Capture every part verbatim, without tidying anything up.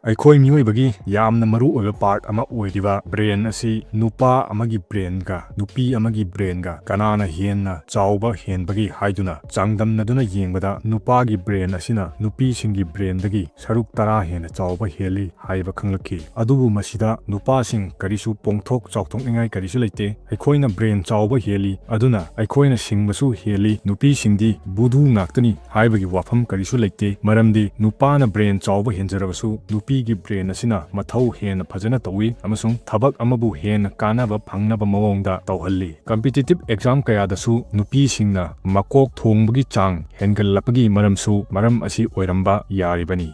ꯑꯩꯈꯣꯏ ꯃꯤꯑꯣꯏꯕꯒꯤ ꯌꯥꯝꯅ ꯃꯔꯨ ꯑꯣꯏꯕ ꯄꯥꯔꯠ ꯑꯃ ꯑꯣꯏꯔꯤꯕ ꯕ꯭ꯔꯦꯟ ꯑꯁꯤ ꯅꯨꯄꯥ ꯑꯃꯒꯤ ꯕ꯭ꯔꯦꯟꯒ ꯅꯨꯄꯤ ꯑꯃꯒꯤ ꯕ꯭ꯔꯦꯟꯒ ꯀꯅꯥꯅ ꯍꯦꯟꯅ ꯆꯥꯎꯕ ꯍꯦꯟꯕꯒꯦ ꯍꯥꯏꯗꯨꯅ ꯆꯥꯡꯗꯝꯅꯗꯨꯅ ꯌꯦꯡꯕꯗ ꯅꯨꯄꯥꯒꯤ ꯕ꯭ꯔꯦꯟ ꯑꯁꯤꯅ ꯅꯨꯄꯤꯁꯤꯡꯒꯤ ꯕ꯭ꯔꯦꯟꯗꯒꯤ ꯁꯔꯨꯛ ꯇꯔꯥ ꯍꯦꯟꯅ ꯆꯥꯎꯕ ꯍꯦꯜꯂꯤ ꯍꯥꯏꯕ ꯈꯪꯂꯛꯈꯤ꯫ ꯑꯗꯨꯕꯨ ꯃꯁꯤꯗ ꯅꯨꯄꯥꯁꯤꯡ ꯀꯔꯤꯁꯨ ꯄꯣꯡꯊꯣꯛ ꯆꯥꯎꯊꯣꯛꯅꯤꯡꯉꯥꯏ ꯀꯔꯤꯁꯨ ꯂꯩꯇꯦ꯫ ꯑꯩꯈꯣꯏꯅ ꯕ꯭ꯔꯦꯟ ꯆꯥꯎꯕ ꯍꯦꯜꯂꯤ, ꯑꯗꯨꯅ ꯑꯩꯈꯣꯏꯅ ꯁꯤꯡꯕꯁꯨ ꯍꯦꯜꯂꯤ, ꯅꯨꯄꯤꯁꯤꯡꯗꯤ ꯕꯨꯙꯨ ꯉꯥꯛꯇꯅꯤ ꯍꯥꯏꯕꯒꯤ ꯋꯥꯐꯝ ꯀꯔꯤꯁꯨ ꯂꯩꯇꯦ, ꯃꯔꯝꯗꯤ ꯅꯨꯄꯥꯅ ꯕ꯭ꯔꯦꯟ ꯆꯥꯎꯕ ꯍꯦꯟꯖꯔꯕꯁꯨ ꯅꯨꯄꯤꯒꯤ ꯕ꯭ꯔꯦꯟ ꯑꯁꯤꯅ ꯃꯊꯧ ꯍꯦꯟꯅ ꯐꯖꯅ ꯇꯧꯏ ꯑꯃꯁꯨꯡ ꯊꯕꯛ ꯑꯃꯕꯨ ꯍꯦꯟꯅ ꯀꯥꯟꯅꯕ ꯐꯪꯅꯕ ꯃꯑꯣꯡꯗ ꯇꯧꯍꯜꯂꯤ꯫ ꯀꯝꯄꯤꯇꯤꯇꯤꯚ ꯑꯦꯛꯖꯥꯝ ꯀꯌꯥꯗꯁꯨ ꯅꯨꯄꯤꯁꯤꯡꯅ ꯃꯀꯣꯛ ꯊꯣꯡꯕꯒꯤ ꯆꯥꯡ ꯍꯦꯟꯒꯠꯂꯛꯄꯒꯤ ꯃꯔꯝꯁꯨ ꯃꯔꯝ ꯑꯁꯤ ꯑꯣꯏꯔꯝꯕ ꯌꯥꯔꯤꯕꯅꯤ꯫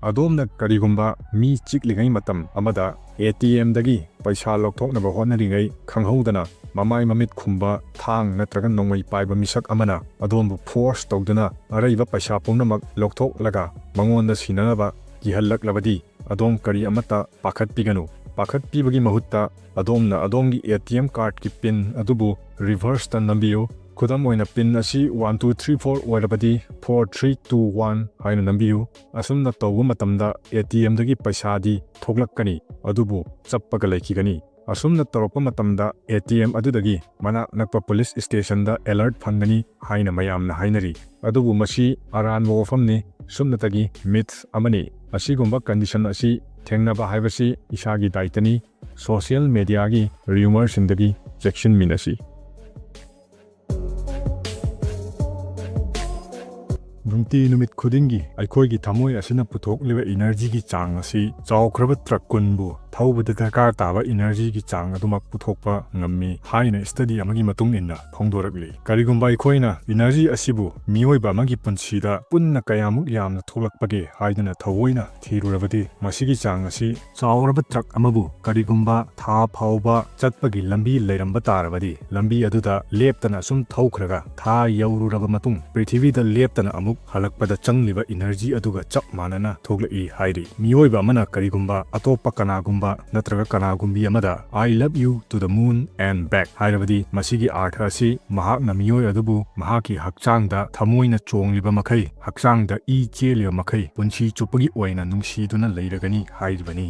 ꯑꯗꯣꯝꯅ ꯀꯔꯤꯒꯨꯝꯕ ꯃꯤ ꯆꯤꯛꯂꯤꯉꯩ ꯃꯇꯝ ꯑꯃꯗ ꯑꯦ ꯇꯤ ꯑꯦꯝꯗꯒꯤ ꯄꯩꯁꯥ ꯂꯧꯊꯣꯛꯅꯕ ꯍꯣꯠꯅꯔꯤꯉꯩ ꯈꯪꯍꯧꯗꯅ ꯃꯃꯥꯏ ꯃꯃꯤꯠ ꯈꯨꯝꯕ ꯊꯥꯡ ꯅꯠꯇ꯭ꯔꯒ ꯅꯣꯡꯃꯩ ꯄꯥꯏꯕ ꯃꯤꯁꯛ ꯑꯃꯅ ꯑꯗꯣꯝꯕꯨ ꯐꯣꯔꯁ ꯇꯧꯗꯨꯅ ꯑꯔꯩꯕ ꯄꯩꯁꯥ ꯄꯨꯝꯅꯃꯛ ꯂꯧꯊꯣꯛꯂꯒ ꯃꯉꯣꯟꯗ ꯁꯤꯟꯅꯅꯕ ꯀꯤꯍꯜꯂꯛꯂꯕꯗꯤ ꯑꯗꯣꯝ ꯀꯔꯤ ꯑꯃꯠꯇ ꯄꯥꯈꯠꯄꯤꯒꯅꯨ꯫ ꯄꯥꯈꯠꯄꯤꯕꯒꯤ ꯃꯍꯨꯠꯇ ꯑꯗꯣꯝꯅ ꯑꯗꯣꯝꯒꯤ ꯑꯦ ꯇꯤ ꯑꯦꯝ ꯀꯥꯔꯗꯀꯤ ꯄꯤꯟ ꯑꯗꯨꯕꯨ ꯔꯤꯚꯔꯁꯇ ꯅꯝꯕꯤꯌꯨ꯫ ꯈꯨꯗꯝ ꯑꯣꯏꯅ, ꯄꯤꯟ ꯑꯁꯤ ꯋꯥꯟ ꯇꯨ ꯊ꯭ꯔꯤ ꯐꯣꯔ ꯑꯣꯏꯔꯕꯗꯤ ꯐꯣꯔ ꯊ꯭ꯔꯤ ꯇꯨ ꯋꯥꯟ ꯍꯥꯏꯅ ꯅꯝꯕꯤꯌꯨ꯫ ꯑꯁꯨꯝꯅ ꯇꯧꯕ ꯃꯇꯝꯗ ꯑꯦ ꯇꯤ ꯑꯦꯝꯗꯒꯤ ꯄꯩꯁꯥꯗꯤ ꯊꯣꯛꯂꯛꯀꯅꯤ, ꯑꯗꯨꯕꯨ ꯆꯞꯄꯒ ꯂꯩꯈꯤꯒꯅꯤ꯫ ꯑꯁꯨꯝꯅ ꯇꯧꯔꯛꯄ ꯃꯇꯝꯗ ꯑꯦ ꯇꯤ ꯑꯦꯝ ꯑꯗꯨꯗꯒꯤ ꯃꯅꯥꯛ ꯅꯛꯄ ꯄꯨꯂꯤꯁ ꯁ꯭ꯇꯦꯁꯟꯗ ꯑꯦꯂꯔꯠ ꯐꯪꯒꯅꯤ ꯍꯥꯏꯅ ꯃꯌꯥꯝꯅ ꯍꯥꯏꯅꯔꯤ꯫ ꯑꯗꯨꯕꯨ ꯃꯁꯤ ꯑꯔꯥꯟꯕ ꯋꯥꯐꯝꯅꯤ, ꯁꯨꯞꯅꯇꯒꯤ ꯃꯤꯊ ꯑꯃꯅꯤ꯫ ꯑꯁꯤꯒꯨꯝꯕ ꯀꯟꯗꯤꯁꯟ ꯑꯁꯤ ꯊꯦꯡꯅꯕ ꯍꯥꯏꯕꯁꯤ ꯏꯁꯥꯒꯤ ꯗꯥꯏꯇꯅꯤ꯫ ꯁꯣꯁꯤꯌꯦꯜ ꯃꯦꯗꯤꯌꯥꯒꯤ ꯔꯤꯌꯨꯃꯔꯁꯤꯡꯗꯒꯤ ꯆꯦꯛꯁꯤꯟꯃꯤꯟꯅꯁꯤ꯫ ꯅꯨꯡꯇꯤ ꯅꯨꯃꯤꯠ ꯈꯨꯗꯤꯡꯒꯤ ꯑꯩꯈꯣꯏꯒꯤ ꯊꯃꯣꯏ ꯑꯁꯤꯅ ꯄꯨꯊꯣꯛꯂꯤꯕ ꯏꯅꯔꯖꯤꯒꯤ ꯆꯥꯡ ꯑꯁꯤ ꯆꯥꯎꯈ꯭ꯔꯕ ꯇ꯭ꯔꯛ ꯀꯨꯟꯕꯨ ꯊꯧꯕꯗ ꯗꯔꯀꯥꯔ ꯇꯥꯕ ꯏꯅꯔꯖꯤꯒꯤ ꯆꯥꯡ ꯑꯗꯨꯃꯛ ꯄꯨꯊꯣꯛꯄ ꯉꯝꯃꯤ ꯍꯥꯏꯅ ꯁ꯭ꯇꯗꯤ ꯑꯃꯒꯤ ꯃꯇꯨꯡ ꯏꯟꯅ ꯐꯣꯡꯗꯣꯔꯛꯂꯤ꯫ ꯀꯔꯤꯒꯨꯝꯕ ꯑꯩꯈꯣꯏꯅ ꯏꯅꯔꯖꯤ ꯑꯁꯤꯕꯨ ꯃꯤꯑꯣꯏꯕ ꯑꯃꯒꯤ ꯄꯨꯟꯁꯤꯗ ꯄꯨꯟꯅ ꯀꯌꯥꯃꯨꯛ ꯌꯥꯝꯅ ꯊꯣꯛꯂꯛꯄꯒꯦ ꯍꯥꯏꯗꯨꯅ ꯊꯑꯣꯏꯅ ꯊꯤꯔꯨꯔꯕꯗꯤ, ꯃꯁꯤꯒꯤ ꯆꯥꯡ ꯑꯁꯤ ꯆꯥꯎꯔꯕ ꯇ꯭ꯔꯛ ꯑꯃꯕꯨ ꯀꯔꯤꯒꯨꯝꯕ ꯊꯥ ꯐꯥꯎꯕ ꯆꯠꯄꯒꯤ ꯂꯝꯕꯤ ꯂꯩꯔꯝꯕ ꯇꯥꯔꯕꯗꯤ, ꯂꯝꯕꯤ ꯑꯗꯨꯗ ꯂꯦꯞꯇꯅ ꯑꯁꯨꯝ ꯊꯧꯈ꯭ꯔꯒ ꯊꯥ ꯌꯧꯔꯨꯔꯕ ꯃꯇꯨꯡ ꯄ꯭ꯔꯤꯊꯤꯕꯤꯗ ꯂꯦꯞꯇꯅ ꯑꯃꯨꯛ ꯍꯜꯂꯛꯄꯗ ꯆꯪꯂꯤꯕ ꯏꯅꯔꯖꯤ ꯑꯗꯨꯒ ꯆꯞ ꯃꯥꯟꯅꯅ ꯊꯣꯛꯂꯛꯏ ꯍꯥꯏꯔꯤ꯫ ꯃꯤꯑꯣꯏꯕ ꯑꯃꯅ ꯀꯔꯤꯒꯨꯝꯕ ꯑꯇꯣꯞꯄ ꯀꯅꯥꯒꯨꯝꯕ ꯅꯠꯇ꯭ꯔꯒ ꯀꯅꯥꯒꯨꯝꯕꯤ ꯑꯃꯗ "I love you to the moon and back" ꯍꯥꯏꯔꯕꯗꯤ ꯃꯁꯤꯒꯤ ꯑꯥꯔꯊ ꯑꯁꯤ ꯃꯍꯥꯛꯅ ꯃꯤꯑꯣꯏ ꯑꯗꯨꯕꯨ ꯃꯍꯥꯛꯀꯤ ꯍꯛꯆꯥꯡꯗ ꯊꯃꯣꯏꯅ ꯆꯣꯡꯂꯤꯕ ꯃꯈꯩ, ꯍꯛꯆꯥꯡꯗ ꯏ ꯆꯦꯜꯂꯤꯕ ꯃꯈꯩ ꯄꯨꯟꯁꯤ ꯆꯨꯞꯄꯒꯤ ꯑꯣꯏꯅ ꯅꯨꯡꯁꯤꯗꯨꯅ ꯂꯩꯔꯒꯅꯤ ꯍꯥꯏꯔꯤꯕꯅꯤ꯫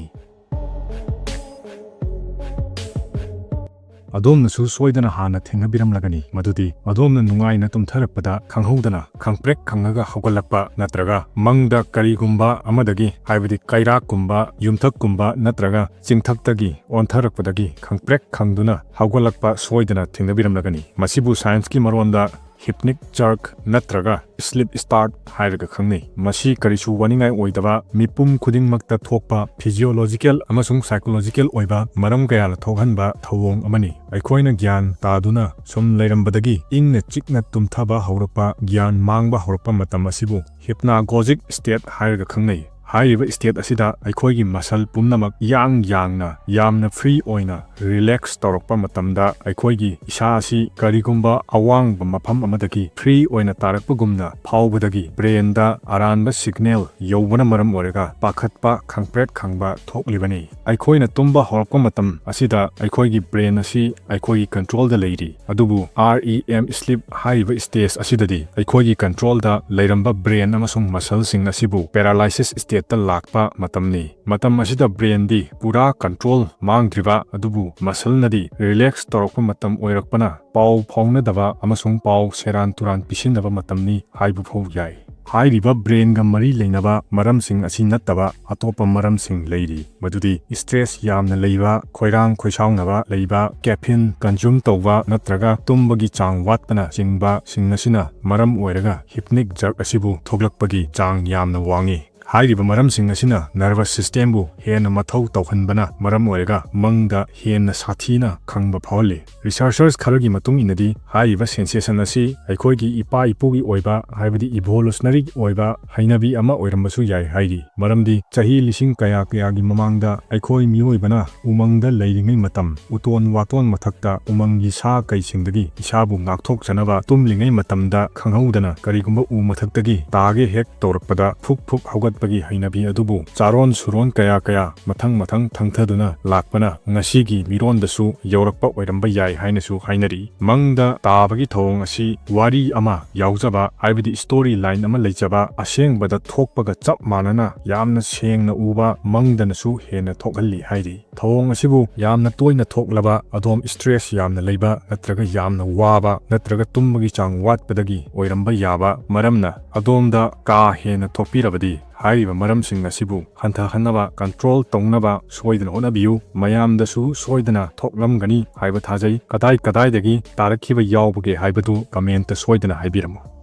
ꯑꯗꯣꯝꯅꯁꯨ ꯁꯣꯏꯗꯅ ꯍꯥꯟꯅ ꯊꯦꯡꯅꯕꯤꯔꯝꯂꯒꯅꯤ, ꯃꯗꯨꯗꯤ ꯑꯗꯣꯝꯅ ꯅꯨꯡꯉꯥꯏꯅ ꯇꯨꯝꯊꯔꯛꯄꯗ ꯈꯪꯍꯧꯗꯅ ꯈꯪꯄ꯭ꯔꯦꯛ ꯈꯪꯉꯒ ꯍꯧꯒꯠꯂꯛꯄ, ꯅꯠꯇ꯭ꯔꯒ ꯃꯪꯗ ꯀꯔꯤꯒꯨꯝꯕ ꯑꯃꯗꯒꯤ, ꯍꯥꯏꯕꯗꯤ ꯀꯩꯔꯥꯛꯀꯨꯝꯕ, ꯌꯨꯝꯊꯛꯀꯨꯝꯕ ꯅꯠꯇ꯭ꯔꯒ ꯆꯤꯡꯊꯛꯇꯒꯤ ꯑꯣꯟꯊꯔꯛꯄꯗꯒꯤ ꯈꯪꯄ꯭ꯔꯦꯛ ꯈꯪꯗꯨꯅ ꯍꯧꯒꯠꯂꯛꯄ ꯁꯣꯏꯗꯅ ꯊꯦꯡꯅꯕꯤꯔꯝꯂꯒꯅꯤ꯫ ꯃꯁꯤꯕꯨ ꯁꯥꯏꯟꯁꯀꯤ ꯃꯔꯣꯟꯗ hypnic jerk ꯅꯠꯇ꯭ꯔꯒ sleep start ꯍꯥꯏꯔꯒ ꯈꯪꯅꯩ꯫ ꯃꯁꯤ ꯀꯔꯤꯁꯨ ꯋꯥꯅꯤꯡꯉꯥꯏ ꯑꯣꯏꯗꯕ, ꯃꯤꯄꯨꯝ ꯈꯨꯗꯤꯡꯃꯛꯇ ꯊꯣꯛꯄ physiological ꯑꯃꯁꯨꯡ psychological ꯑꯣꯏꯕ ꯃꯔꯝ ꯀꯌꯥꯅ ꯊꯣꯛꯍꯟꯕ ꯊꯧꯑꯣꯡ ꯑꯃꯅꯤ꯫ ꯑꯩꯈꯣꯏꯅ ꯒ꯭ꯌꯥꯟ ꯇꯥꯗꯨꯅ ꯁꯨꯝ ꯂꯩꯔꯝꯕꯗꯒꯤ ꯏꯪꯅ ꯆꯤꯛꯅ ꯇꯨꯝꯊꯕ ꯍꯧꯔꯛꯄ, ꯒ꯭ꯌꯥꯟ ꯃꯥꯡꯕ ꯍꯧꯔꯛꯄ ꯃꯇꯝ ꯑꯁꯤꯕꯨ hypnagogic state ꯍꯥꯏꯔꯒ ꯈꯪꯅꯩ꯫ ꯍꯥꯏꯔꯤꯕ state ꯑꯁꯤꯗ ꯑꯩꯈꯣꯏꯒꯤ muscle ꯄꯨꯝꯅꯃꯛ ꯌꯥꯡ ꯌꯥꯡꯅ, ꯌꯥꯝꯅ free ꯑꯣꯏꯅ relax ꯇꯧꯔꯛꯄ ꯃꯇꯝꯗ, ꯑꯩꯈꯣꯏꯒꯤ ꯏꯁꯥ ꯑꯁꯤ ꯀꯔꯤꯒꯨꯝꯕ ꯑꯋꯥꯡꯕ ꯃꯐꯝ ꯑꯃꯗꯒꯤ free ꯑꯣꯏꯅ ꯇꯥꯔꯛꯄꯒꯨꯝꯅ ꯐꯥꯎꯕꯗꯒꯤ brainꯗ ꯑꯔꯥꯟꯕ signal ꯌꯧꯕꯅ ꯃꯔꯝ ꯑꯣꯏꯔꯒ ꯄꯥꯈꯠꯄ, ꯈꯪꯄ꯭ꯔꯦꯛ ꯈꯪꯕ ꯊꯣꯛꯂꯤꯕꯅꯤ꯫ ꯑꯩꯈꯣꯏꯅ ꯇꯨꯝꯕ ꯍꯧꯔꯛꯄ ꯃꯇꯝ ꯑꯁꯤꯗ ꯑꯩꯈꯣꯏꯒꯤ brain ꯑꯁꯤ ꯑꯩꯈꯣꯏꯒꯤ controlꯗ ꯂꯩꯔꯤ, ꯑꯗꯨꯕꯨ REM sleep ꯍꯥꯏꯔꯤꯕ stage ꯑꯁꯤꯗꯗꯤ ꯑꯩꯈꯣꯏꯒꯤ controlꯗ ꯂꯩꯔꯝꯕ brain ꯑꯃꯁꯨꯡ muscleꯁꯤꯡ ꯑꯁꯤꯕꯨ paralysis stateꯇ ꯂꯥꯛꯄ ꯃꯇꯝꯅꯤ꯫ ꯃꯇꯝ ꯑꯁꯤꯗ brainꯗꯤ ꯄꯨꯔꯥ control ꯃꯥꯡꯗ꯭ꯔꯤꯕ, ꯑꯗꯨꯕꯨ muscleꯅꯗꯤ relax ꯇꯧꯔꯛꯄ ꯃꯇꯝ ꯑꯣꯏꯔꯛꯄꯅ ꯄꯥꯎ ꯐꯥꯎꯅꯗꯕ ꯑꯃꯁꯨꯡ ꯄꯥꯎ ꯁꯦꯔꯥꯟ ꯇꯨꯔꯥꯟ ꯄꯤꯁꯤꯟꯅꯕ ꯃꯇꯝꯅꯤ ꯍꯥꯏꯕ ꯐꯥꯎ ꯌꯥꯏ꯫ ꯍꯥꯏꯔꯤꯕ brainꯒ ꯃꯔꯤ ꯂꯩꯅꯕ ꯃꯔꯝꯁꯤꯡ ꯑꯁꯤ ꯅꯠꯇꯕ ꯑꯇꯣꯞꯄ ꯃꯔꯝꯁꯤꯡ ꯂꯩꯔꯤ, ꯃꯗꯨꯗꯤ stress ꯌꯥꯝꯅ ꯂꯩꯕ, ꯈꯣꯏꯔꯥꯡ ꯈꯣꯏꯁꯥꯎꯅꯕ ꯂꯩꯕ, caffeine consume ꯇꯧꯕ ꯅꯠꯇ꯭ꯔꯒ ꯇꯨꯝꯕꯒꯤ ꯆꯥꯡ ꯋꯥꯠꯄꯅꯆꯤꯡꯕꯁꯤꯡ ꯑꯁꯤꯅ ꯃꯔꯝ ꯑꯣꯏꯔꯒ hypnic jerk ꯑꯁꯤꯕꯨ ꯊꯣꯛꯂꯛꯄꯒꯤ ꯆꯥꯡ ꯌꯥꯝꯅ ꯋꯥꯡꯉꯤ꯫ ꯍꯥꯏꯔꯤꯕ ꯃꯔꯝꯁꯤꯡ ꯑꯁꯤꯅ nervous systemꯕꯨ ꯍꯦꯟꯅ ꯃꯊꯧ ꯇꯧꯍꯟꯕꯅ ꯃꯔꯝ ꯑꯣꯏꯔꯒ ꯃꯪꯗ ꯍꯦꯟꯅ ꯁꯥꯊꯤꯅ ꯈꯪꯕ ꯐꯥꯎꯍꯜꯂꯤ꯫ Researchers ꯈꯔꯒꯤ ꯃꯇꯨꯡ ꯏꯟꯅꯗꯤ ꯍꯥꯏꯔꯤꯕ sensation ꯑꯁꯤ ꯑꯩꯈꯣꯏꯒꯤ ꯏꯄꯥ ꯏꯄꯨꯒꯤ ꯑꯣꯏꯕ, ꯍꯥꯏꯕꯗꯤ evolutionary ꯑꯣꯏꯕ ꯍꯩꯅꯕꯤ ꯑꯃ ꯑꯣꯏꯔꯝꯕꯁꯨ ꯌꯥꯏ ꯍꯥꯏꯔꯤ꯫ ꯃꯔꯝꯗꯤ ꯆꯍꯤ ꯂꯤꯁꯤꯡ ꯀꯌꯥ ꯀꯌꯥꯒꯤ ꯃꯃꯥꯡꯗ ꯑꯩꯈꯣꯏ ꯃꯤꯑꯣꯏꯕꯅ ꯎꯃꯪꯗ ꯂꯩꯔꯤꯉꯩ ꯃꯇꯝ, ꯎꯇꯣꯟ ꯋꯥꯇꯣꯟ ꯃꯊꯛꯇ ꯎꯃꯪꯒꯤ ꯁꯥ ꯀꯩꯁꯤꯡꯗꯒꯤ ꯏꯁꯥꯕꯨ ꯉꯥꯛꯊꯣꯛꯆꯅꯕ ꯇꯨꯝꯂꯤꯉꯩ ꯃꯇꯝꯗ ꯈꯪꯍꯧꯗꯅ ꯀꯔꯤꯒꯨꯝꯕ ꯎ ꯃꯊꯛꯇꯒꯤ ꯇꯥꯒꯦ ꯍꯦꯛ ꯇꯧꯔꯛꯄꯗ ꯐꯨꯛ ꯐꯨꯛ ꯍꯧꯒꯠ ꯊꯛꯄꯒꯤ ꯍꯩꯅꯕꯤ ꯑꯗꯨꯕꯨ ꯆꯥꯔꯣꯟ ꯁꯨꯔꯣꯟ ꯀꯌꯥ ꯀꯌꯥ ꯃꯊꯪ ꯃꯊꯪ ꯊꯪꯊꯗꯨꯅ ꯂꯥꯛꯄꯅ ꯉꯁꯤꯒꯤ ꯃꯤꯔꯣꯟꯗꯁꯨ ꯌꯧꯔꯛꯄ ꯑꯣꯏꯔꯝꯕ ꯌꯥꯏ ꯍꯥꯏꯅꯁꯨ ꯍꯥꯏꯅꯔꯤ꯫ ꯃꯪꯗ ꯇꯥꯕꯒꯤ ꯊꯧꯑꯣꯡ ꯑꯁꯤ ꯋꯥꯔꯤ ꯑꯃ ꯌꯥꯎꯖꯕ, ꯍꯥꯏꯕꯗꯤ story line ꯑꯃ ꯂꯩꯖꯕ, ꯑꯁꯦꯡꯕꯗ ꯊꯣꯛꯄꯒ ꯆꯞ ꯃꯥꯟꯅꯅ ꯌꯥꯝꯅ ꯁꯦꯡꯅ ꯎꯕ ꯃꯪꯗꯅꯁꯨ ꯍꯦꯟꯅ ꯊꯣꯛꯍꯜꯂꯤ ꯍꯥꯏꯔꯤ꯫ ꯊꯧꯑꯣꯡ ꯑꯁꯤꯕꯨ ꯌꯥꯝꯅ ꯇꯣꯏꯅ ꯊꯣꯛꯂꯕ, ꯑꯗꯣꯝ stress ꯌꯥꯝꯅ ꯂꯩꯕ ꯅꯠꯇ꯭ꯔꯒ ꯌꯥꯝꯅ ꯋꯥꯕ ꯅꯠꯇ꯭ꯔꯒ ꯇꯨꯝꯕꯒꯤ ꯆꯥꯡ ꯋꯥꯠꯄꯗꯒꯤ ꯑꯣꯏꯔꯝꯕ ꯌꯥꯕ ꯃꯔꯝꯅ ꯑꯗꯣꯝꯗ ꯀꯥ ꯍꯦꯟꯅ ꯊꯣꯛꯄꯤꯔꯕꯗꯤ ꯍꯥꯏꯔꯤꯕ ꯃꯔꯝꯁꯤꯡ ꯑꯁꯤꯕꯨ ꯍꯟꯊꯍꯟꯅꯕ, control ꯇꯧꯅꯕ ꯁꯣꯏꯗꯅ ꯍꯣꯠꯅꯕꯤꯌꯨ꯫ ꯃꯌꯥꯝꯗꯁꯨ ꯁꯣꯏꯗꯅ ꯊꯣꯛꯂꯝꯒꯅꯤ ꯍꯥꯏꯕ ꯊꯥꯖꯩ꯫ ꯀꯗꯥꯏ ꯀꯗꯥꯏꯗꯒꯤ ꯇꯥꯔꯛꯈꯤꯕ ꯌꯥꯎꯕꯒꯦ ꯍꯥꯏꯕꯗꯨ comment ꯁꯣꯏꯗꯅ ꯍꯥꯏꯕꯤꯔꯝꯃꯨ꯫